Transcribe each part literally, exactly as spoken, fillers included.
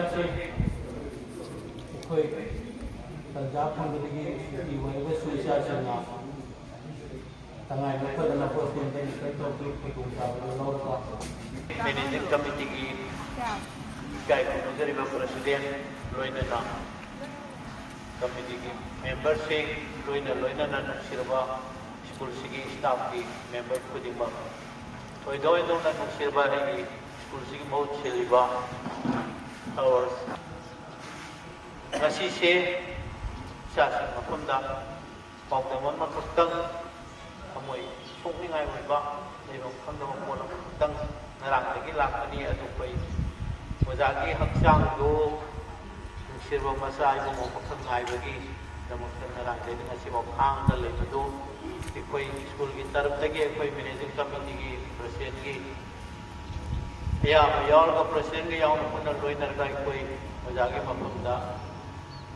ꯑꯩꯈꯣꯏ ꯇꯟꯖꯥ ꯐꯪꯕꯗꯒꯤ ꯁꯨꯇꯤ ꯑꯣꯏꯔꯒꯁꯨ ꯏꯆꯥꯁꯤꯡꯅ ꯇꯉꯥꯏ ꯐꯗꯅ ꯍꯣꯁꯇꯦꯜꯗ ꯏꯟꯇꯔꯟ ꯇꯧꯕꯒꯤ ꯈꯨꯗꯣꯡꯆꯥꯕꯗꯨ ꯂꯧꯔꯒ ꯃꯦꯅꯦꯖꯤꯡ ꯀꯃꯤꯇꯤꯒꯤ ꯏꯀꯥꯏ ꯈꯨꯝꯅꯖꯔꯤꯕ ꯄ꯭ꯔꯁꯤꯗꯦꯟ, ꯂꯣꯏꯅꯅ ꯀꯃꯤꯇꯤꯒꯤ ꯃꯦꯝꯕꯔꯁꯤꯡ, ꯂꯣꯏꯅ ꯂꯣꯏꯅꯅ ꯅꯨꯡꯁꯤꯔꯕ ꯁ꯭ꯀꯨꯜꯁꯤꯒꯤ ꯁ꯭ꯇꯥꯐꯀꯤ ꯃꯦꯝꯕꯔ ꯈꯨꯗꯤꯡꯃꯛ, ꯊꯣꯏꯗꯣꯛ ꯍꯦꯟꯗꯣꯛꯅ ꯅꯨꯡꯁꯤꯔꯕ ꯑꯩꯒꯤ ꯁ꯭ꯀꯨꯜꯁꯤꯒꯤ ꯃꯍꯨꯠ ꯁꯤꯜꯂꯤꯕ ꯑꯋꯥꯔ ꯉꯁꯤꯁꯦ ꯏꯆꯥꯁꯤꯡ ꯃꯐꯝꯗ ꯄꯥꯎꯗꯝ ꯑꯃꯈꯛꯇꯪ, ꯊꯃꯣꯏ ꯁꯣꯛꯅꯤꯡꯉꯥꯏ ꯑꯣꯏꯕ, ꯂꯩꯐꯝ ꯈꯪꯗꯕ ꯄꯣꯠ ꯑꯃꯈꯛꯇꯪ ꯉꯔꯥꯡꯗꯒꯤ ꯂꯥꯛꯄꯅꯤ꯫ ꯑꯗꯨ ꯑꯩꯈꯣꯏ ꯑꯣꯖꯥꯒꯤ ꯍꯛꯆꯥꯡꯗꯨ ꯅꯨꯡꯁꯤꯔꯕ ꯃꯆꯥ ꯏꯕꯨꯡ ꯑꯃꯈꯛ ꯉꯥꯏꯕꯒꯤꯗꯃꯛꯇ ꯉꯔꯥꯡꯗꯒꯤ ꯉꯁꯤꯐꯥꯎ ꯈꯥꯡꯉꯒ ꯂꯩꯕꯗꯨ ꯑꯩꯈꯣꯏ ꯁ꯭ꯀꯨꯜꯒꯤ ꯇꯔꯞꯇꯒꯤ ꯑꯩꯈꯣꯏ ꯃꯦꯅꯦꯖꯤꯡ ꯀꯃꯤꯇꯤꯒꯤ ꯄ꯭ꯔꯁꯤꯗꯦꯟꯒꯤ ꯑꯌꯥꯕ ꯌꯥꯎꯔꯒ, ꯄ꯭ꯔꯁꯤꯗꯦꯟꯒ ꯌꯥꯎꯅ ꯄꯨꯟꯅ ꯂꯣꯏꯅꯔꯒ ꯑꯩꯈꯣꯏ ꯑꯣꯖꯥꯒꯤ ꯃꯐꯝꯗ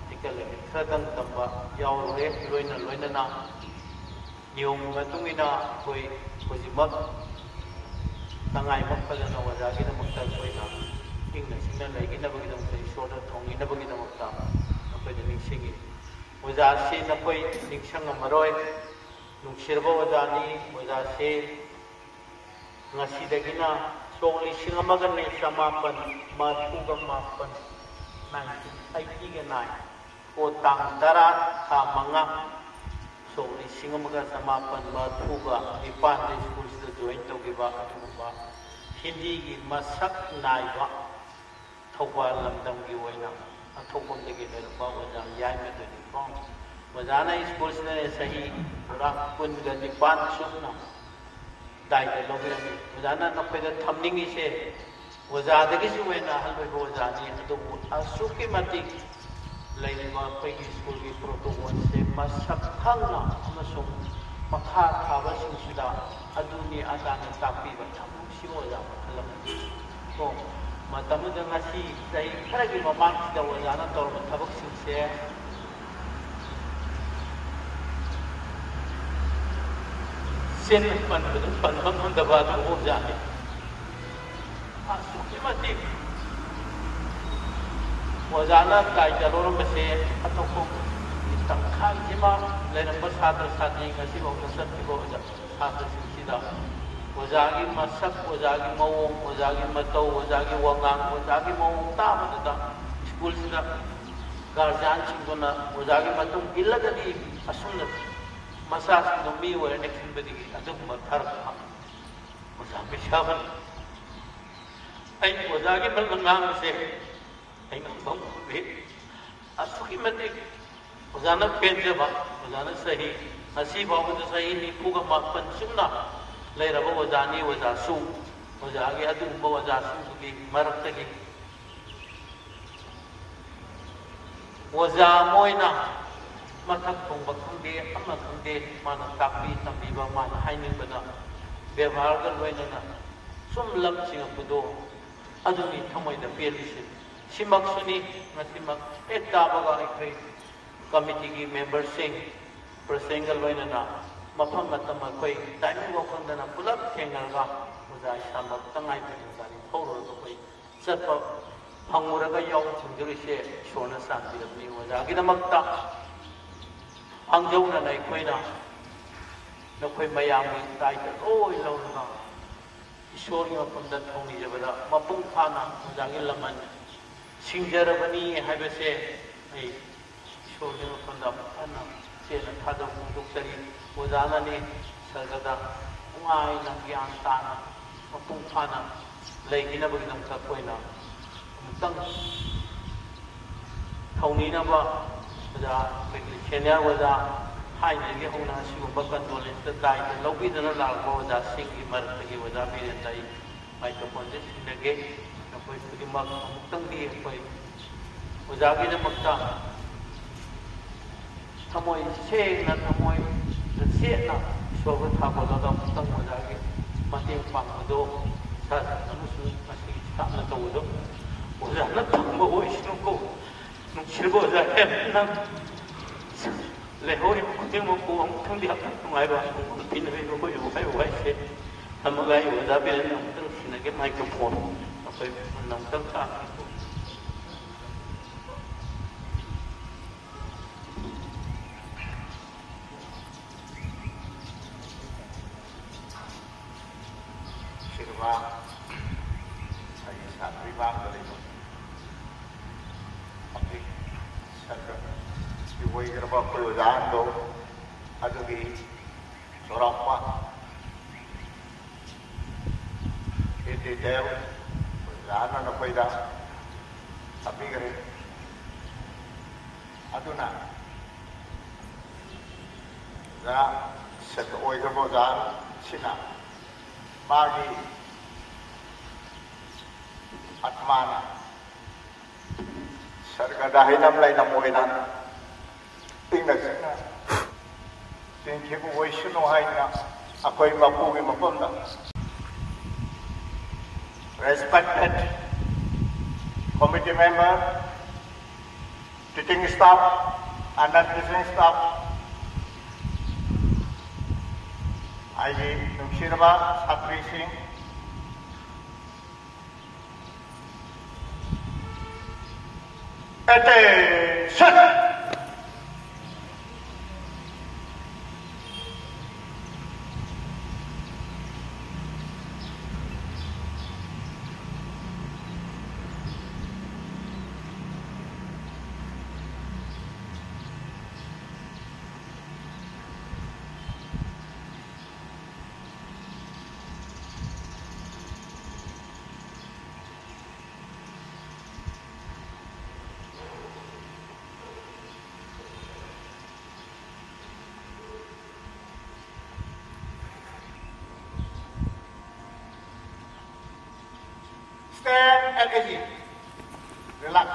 ꯇꯤꯀꯦꯠ ꯂꯤꯃꯤꯠ ꯈꯔꯗꯪ ꯇꯝꯕ ꯌꯥꯎꯔꯨꯔꯦ꯫ ꯂꯣꯏꯅ ꯂꯣꯏꯅꯅ ꯅꯤꯌꯣꯝꯒꯤ ꯃꯇꯨꯡ ꯏꯟꯅ ꯑꯩꯈꯣꯏ ꯍꯧꯖꯤꯛꯃꯛ ꯇꯉꯥꯏꯃꯛ ꯐꯗꯅ ꯑꯣꯖꯥꯒꯤꯗꯃꯛꯇ ꯑꯩꯈꯣꯏꯅ ꯏꯪꯅ ꯆꯤꯛꯅ ꯂꯩꯈꯤꯅꯕꯒꯤꯗꯃꯛꯇ, ꯏꯁꯣꯔꯗ ꯊꯣꯡꯅꯤꯡꯅꯕꯒꯤꯗꯃꯛꯇ ꯅꯈꯣꯏꯗ ꯅꯤꯡꯁꯤꯡꯉꯤ꯫ ꯑꯣꯖꯥꯁꯤ ꯅꯈꯣꯏ ꯅꯤꯡꯁꯤꯡꯉꯝꯃꯔꯣꯏ꯫ ꯅꯨꯡꯁꯤꯔꯕ ꯑꯣꯖꯥꯅꯤ꯫ ꯑꯣꯖꯥꯁꯤ ꯉꯁꯤꯗꯒꯤꯅ ꯁꯣꯛ ꯂꯤꯁꯤꯡ ꯑꯃꯒ ꯆꯃꯥꯄꯟ ꯃꯔꯤꯐꯨꯒ ꯃꯥꯄꯟ, nineteen eighty-nine, ꯀꯣ ꯇꯥꯡ ꯇꯔꯥ, ꯊꯥ ꯃꯉꯥ, ꯁꯣꯛ ꯂꯤꯁꯤꯡ ꯑꯃꯒ ꯆꯃꯥꯄꯟ ꯃꯔꯤꯐꯨꯒ ꯅꯤꯄꯥꯟꯗ ꯁ꯭ꯀꯨꯜꯁꯤꯗ ꯖꯣꯏꯟ ꯇꯧꯈꯤꯕ ꯑꯗꯨꯒꯨꯝꯕ ꯍꯤꯟꯗꯤꯒꯤ ꯃꯁꯛ ꯅꯥꯏꯕ ꯊꯧꯕꯥꯜ ꯂꯝꯗꯝꯒꯤ ꯑꯣꯏꯅ ꯑꯊꯣꯛꯄꯝꯗꯒꯤ ꯂꯩꯔꯝꯕ ꯑꯣꯖꯥ ꯌꯥꯏꯃꯗꯨꯅꯤꯀꯣ꯫ ꯑꯣꯖꯥꯅ ꯁ꯭ꯀꯨꯜꯁꯤꯗ ꯆꯍꯤ ꯄꯨꯔꯥ ꯀꯨꯟꯒ ꯅꯤꯄꯥꯟ ꯆꯨꯞꯅ ꯗꯥꯏꯇ ꯂꯧꯕꯤꯔꯝꯃꯤ꯫ ꯑꯣꯖꯥꯅ ꯅꯈꯣꯏꯗ ꯊꯝꯅꯤꯡꯉꯤꯁꯦ, ꯑꯣꯖꯥꯗꯒꯤꯁꯨ ꯍꯦꯟꯅ ꯑꯍꯜ ꯑꯣꯏꯕ ꯑꯣꯖꯥꯅꯤ, ꯑꯗꯨꯕꯨ ꯑꯁꯨꯛꯀꯤ ꯃꯇꯤꯛ ꯂꯩꯔꯤꯕ ꯑꯩꯈꯣꯏꯒꯤ ꯁ꯭ꯀꯨꯜꯒꯤ ꯄ꯭ꯔꯣꯇꯣꯀꯣꯜꯁꯦ ꯃꯁꯛ ꯈꯪꯅ ꯑꯃꯁꯨꯡ ꯃꯈꯥ ꯊꯥꯕꯁꯤꯡꯁꯤꯗ ꯑꯗꯨꯅꯤ ꯑꯗꯥꯅꯤ ꯇꯥꯛꯄꯤꯕ ꯌꯥꯝ ꯅꯨꯡꯁꯤꯕ ꯑꯣꯖꯥ ꯃꯈꯜ ꯑꯃꯅꯤ꯫ ꯀꯣ, ꯃꯇꯝ ꯑꯗꯨꯗ ꯉꯁꯤ ꯆꯍꯤ ꯈꯔꯒꯤ ꯃꯃꯥꯡꯁꯤꯗ ꯑꯣꯖꯥꯅ ꯇꯧꯔꯝꯕ ꯊꯕꯛꯁꯤꯡꯁꯦ ꯆꯤꯟ ꯄꯟꯕꯗ ꯄꯟꯕ ꯉꯝꯗꯕ ꯑꯗꯨꯒꯨꯝꯕ ꯑꯣꯖꯥꯅꯤ꯫ ꯑꯁꯨꯛꯀꯤ ꯃꯇꯤꯛ ꯑꯣꯖꯥꯅ ꯗꯥꯏꯇ ꯂꯧꯔꯝꯕꯁꯦ ꯑꯇꯣꯞꯄ ꯇꯪꯈꯥꯏꯁꯤꯃ ꯂꯩꯔꯝꯕ ꯁꯥꯇ꯭ꯔ ꯁꯥꯇ꯭ꯔꯤ ꯉꯁꯤꯐꯥꯎꯗ ꯆꯠꯇ꯭ꯔꯤꯕ ꯑꯣꯖꯥ ꯁꯥꯇ꯭ꯔꯁꯤꯡꯁꯤꯗ ꯑꯣꯖꯥꯒꯤ ꯃꯁꯛ, ꯑꯣꯖꯥꯒꯤ ꯃꯑꯣꯡ, ꯑꯣꯖꯥꯒꯤ ꯃꯇꯧ, ꯑꯣꯖꯥꯒꯤ ꯋꯥꯉꯥꯡ, ꯑꯣꯖꯥꯒꯤ ꯃꯑꯣꯡ ꯇꯥꯕꯗꯨꯗ ꯁ꯭ꯀꯨꯜꯁꯤꯗ ꯒꯥꯔꯖꯤꯌꯥꯟꯁꯤꯡꯗꯨꯅ ꯑꯣꯖꯥꯒꯤ ꯃꯇꯨꯡ ꯏꯜꯂꯒꯗꯤ ꯑꯁꯨꯝꯅ ꯃꯆꯥꯁꯤꯡꯗꯣ ꯃꯤ ꯑꯣꯏꯔꯅꯤ ꯈꯟꯕꯗꯒꯤ ꯑꯗꯨꯒꯨꯝꯕ ꯊꯥꯔꯛꯄ ꯑꯣꯖꯥ ꯃꯤꯁꯥꯕꯅꯤ꯫ ꯑꯩ ꯑꯣꯖꯥꯒꯤ ꯃꯔꯝꯗ ꯉꯥꯡꯕꯁꯦ ꯑꯩ ꯉꯥꯡꯐꯝ ꯈꯪꯗꯦ꯫ ꯑꯁꯨꯛꯀꯤ ꯃꯇꯤꯛ ꯑꯣꯖꯥꯅ ꯄꯦꯟꯖꯕ, ꯑꯣꯖꯥꯅ ꯆꯍꯤ, ꯉꯁꯤ ꯐꯥꯎꯕꯗ ꯆꯍꯤ ꯅꯤꯐꯨꯒ ꯃꯥꯄꯟ ꯆꯨꯞꯅ ꯂꯩꯔꯕ ꯑꯣꯖꯥꯅꯤ꯫ ꯑꯣꯖꯥꯁꯨ ꯑꯣꯖꯥꯒꯤ ꯑꯗꯨꯒꯨꯝꯕ ꯑꯣꯖꯥꯁꯤꯡꯗꯨꯒꯤ ꯃꯔꯛꯇꯒꯤ ꯑꯣꯖꯥ ꯑꯃ ꯑꯣꯏꯅ ꯃꯊꯛ ꯊꯣꯡꯕ ꯈꯪꯗꯦ, ꯑꯃ ꯈꯪꯗꯦ, ꯃꯥꯅ ꯇꯥꯛꯄꯤ ꯇꯝꯕꯤꯕ, ꯃꯥꯅ ꯍꯥꯏꯅꯤꯡꯕꯗ ꯕꯦꯕꯥꯔꯒ ꯂꯣꯏꯅꯅ ꯁꯨꯝ ꯂꯝ ꯆꯤꯡꯉꯛꯄꯗꯣ ꯑꯗꯨꯅꯤ ꯊꯃꯣꯏꯗ ꯄꯦꯜꯂꯤꯁꯦ꯫ ꯁꯤꯃꯛꯁꯨꯅꯤ ꯉꯁꯤꯃꯛ ꯍꯦꯛ ꯇꯥꯕꯒ ꯑꯩꯈꯣꯏ ꯀꯃꯤꯇꯤꯒꯤ ꯃꯦꯝꯕꯔꯁꯤꯡ, ꯄ꯭ꯔꯁꯤꯗꯦꯟꯒ ꯂꯣꯏꯅꯅ ꯃꯐꯝ ꯃꯇꯝ ꯑꯩꯈꯣꯏ ꯇꯥꯏꯃꯤꯡ ꯐꯥꯎ ꯈꯪꯗꯅ ꯄꯨꯂꯞ ꯊꯦꯡꯅꯔꯒ ꯑꯣꯖꯥ ꯏꯁꯥꯃꯛ ꯇꯉꯥꯏ ꯐꯗꯅ ꯒꯥꯔꯤ ꯊꯧꯔꯨꯔꯒ ꯑꯩꯈꯣꯏ ꯆꯠꯄ ꯐꯪꯉꯨꯔꯒ ꯌꯥꯎꯕ ꯐꯪꯖꯔꯤꯁꯦ ꯏꯁꯣꯔꯅ ꯆꯥꯟꯕꯤꯔꯕꯅꯤ꯫ ꯑꯣꯖꯥꯒꯤꯗꯃꯛꯇ ꯃꯥꯡꯖꯧꯅꯅ ꯑꯩꯈꯣꯏꯅ ꯅꯈꯣꯏ ꯃꯌꯥꯝꯒꯤ ꯗꯥꯏꯇ ꯂꯣꯏ ꯂꯧꯔꯒ ꯏꯁꯣꯔꯒꯤ ꯃꯐꯝꯗ ꯊꯧꯅꯤꯖꯕꯗ ꯃꯄꯨꯡ ꯐꯥꯅ ꯑꯣꯖꯥꯒꯤ ꯂꯃꯟ ꯁꯤꯡꯖꯔꯕꯅꯤ ꯍꯥꯏꯕꯁꯦ ꯑꯩ ꯏꯁꯣꯔꯒꯤ ꯃꯐꯝꯗ ꯑꯃꯨꯛ ꯍꯟꯅ ꯆꯦꯠꯅ ꯊꯥꯖꯕ ꯐꯣꯡꯗꯣꯛꯆꯔꯤ꯫ ꯑꯣꯖꯥꯅꯅꯤ ꯁꯔꯒꯗ ꯅꯨꯡꯉꯥꯏꯅ ꯒ꯭ꯌꯥꯟ ꯇꯥꯅ ꯃꯄꯨꯡ ꯐꯥꯅ ꯂꯩꯈꯤꯅꯕꯒꯤꯗꯃꯛꯇ ꯑꯩꯈꯣꯏꯅ ꯑꯃꯨꯛꯇꯪ ꯊꯧꯅꯤꯅꯕ ꯑꯣꯖꯥ, ꯑꯩꯈꯣꯏꯒꯤ ꯁꯦꯅꯤꯌꯔ ꯑꯣꯖꯥ ꯊꯥꯏꯅꯗꯒꯤ ꯍꯧꯅ ꯑꯁꯤꯒꯨꯝꯕ ꯀꯟꯗꯣꯂꯦꯟꯁꯇ ꯗꯥꯏꯇ ꯂꯧꯕꯤꯗꯨꯅ ꯂꯥꯛꯄ ꯑꯣꯖꯥꯁꯤꯡꯒꯤ ꯃꯔꯛꯇꯒꯤ ꯑꯣꯖꯥ ꯕꯤꯔꯦꯟꯗ ꯑꯩ ꯃꯥꯏꯀ꯭ꯔꯣꯐꯣꯟꯁꯦ ꯁꯤꯟꯖꯒꯦ꯫ ꯅꯈꯣꯏ ꯈꯨꯗꯤꯡꯃꯛ ꯑꯃꯨꯛꯇꯪꯗꯤ ꯑꯩꯈꯣꯏ ꯑꯣꯖꯥꯒꯤꯗꯃꯛꯇ ꯊꯃꯣꯏ ꯁꯦꯡꯅ, ꯊꯃꯣꯏ ꯆꯦꯠꯅ ꯏꯁꯣꯔꯕꯨ ꯊꯥꯒꯠꯂꯒ ꯑꯃꯨꯛꯇꯪ ꯑꯣꯖꯥꯒꯤ ꯃꯇꯦꯡ ꯄꯥꯡꯕꯗꯣ ꯏꯁꯥꯁꯤꯡ ꯑꯃꯁꯨꯡ ꯃꯁꯤꯒꯤ ꯁ꯭ꯇꯥꯐꯅ ꯇꯧꯕꯗꯣ ꯑꯣꯖꯥꯅ ꯐꯪꯕ ꯑꯣꯏꯁꯅꯨꯀꯣ꯫ ꯅꯨꯡꯁꯤꯔꯕ ꯑꯣꯖꯥ ꯀꯌꯥ ꯅꯪ ꯂꯩꯍꯧꯔꯤꯕ ꯈꯨꯗꯤꯡꯃꯛꯄꯨ ꯑꯃꯨꯛꯇꯪꯗꯤ ꯍꯛꯆꯥꯡ ꯅꯨꯡꯉꯥꯏꯕ ꯑꯃꯨꯛꯇꯪ ꯄꯤꯅꯕꯤꯕ ꯑꯩꯈꯣꯏꯒꯤ ꯋꯥꯍꯩ ꯋꯥꯍꯩꯁꯦ ꯊꯝꯃꯒ ꯑꯩ ꯑꯣꯖꯥ ꯕꯤꯔꯦꯟ ꯑꯃꯨꯛꯇꯪ ꯁꯤꯟꯅꯒꯦ꯫ ꯃꯥꯏꯀ꯭ꯔꯣꯐꯣꯟ ꯑꯩꯈꯣꯏ ꯑꯃꯨꯛꯇꯪ ꯇꯥꯛꯄꯤꯌꯨ꯫ ꯑꯩꯒꯤ ꯁꯥꯇ꯭ꯔꯤ ꯃꯥꯡꯗ ꯂꯩꯕ ꯄꯕ꯭ꯂꯤꯛ ꯁꯔꯀꯜꯒꯤ ꯑꯣꯏꯈ꯭ꯔꯕ ꯑꯩꯈꯣꯏ ꯑꯣꯖꯥ ꯑꯍꯟꯗꯣ ꯑꯗꯨꯒꯤ ꯆꯥꯎꯔꯥꯛꯄ ꯏꯟ ꯗꯤꯇꯦꯜ ꯑꯣꯖꯥꯅ ꯅꯈꯣꯏꯗ ꯇꯥꯛꯄꯤꯈ꯭ꯔꯦ꯫ ꯑꯗꯨꯅ ꯑꯣꯖꯥ ꯁꯦꯠ ꯑꯣꯏꯈ꯭ꯔꯕ ꯑꯣꯖꯥꯁꯤꯅ ꯃꯥꯒꯤ ꯑꯥꯠꯃꯥꯅ ꯁꯔꯒꯗ ꯍꯩꯅꯝ ꯂꯩꯅꯝ ꯑꯣꯏꯅ ꯏꯪꯅ ꯆꯤꯛꯅ ꯆꯤꯡꯈꯤꯕ ꯑꯣꯏꯁꯅꯨ ꯍꯥꯏꯅ ꯑꯩꯈꯣꯏ ꯃꯄꯨꯒꯤ ꯃꯐꯝꯗ, respected committee member, teaching staff and non teaching staff, ꯑꯩꯒꯤ ꯅꯨꯡꯁꯤꯔꯕ ꯁꯥꯇ꯭ꯔꯤꯁꯤꯡ, attention! Stand at ease. Relax.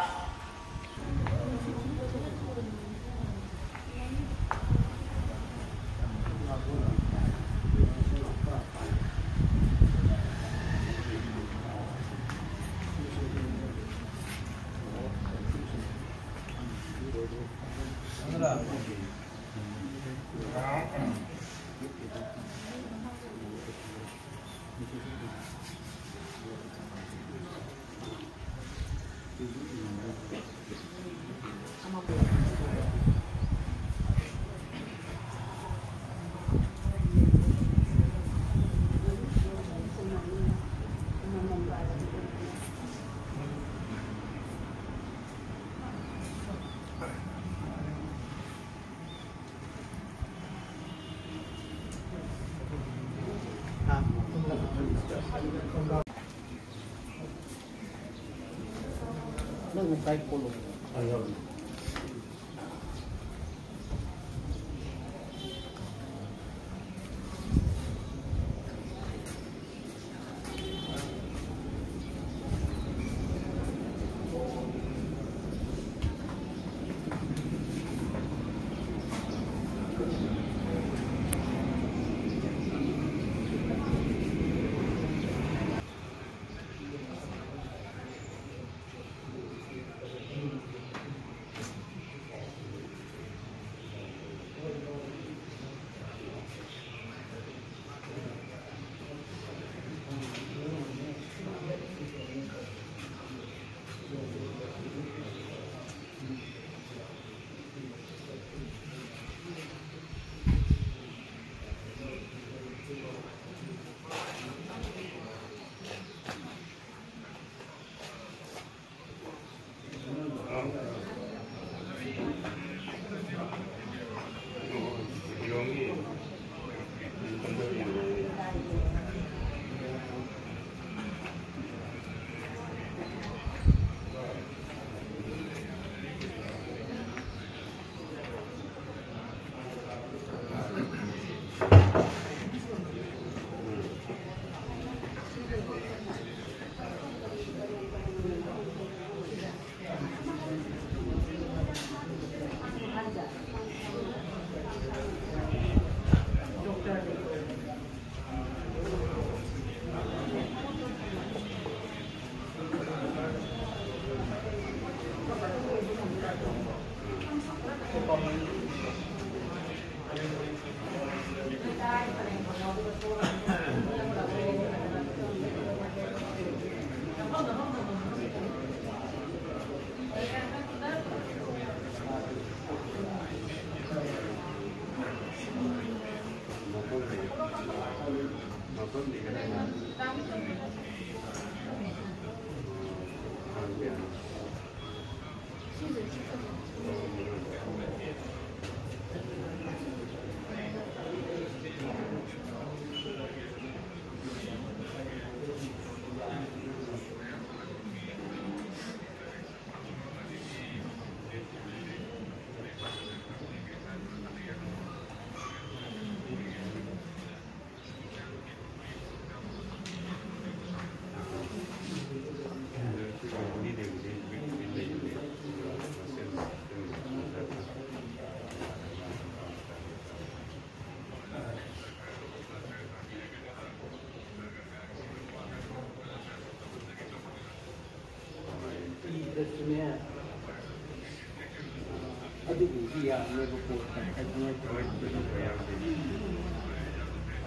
ꯑꯗꯨꯒꯨꯝꯕꯗꯤ ꯌꯥꯝꯃꯦꯕꯀꯣ꯫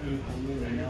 ꯑꯩ ꯍꯥꯏꯅꯤꯡꯕꯅ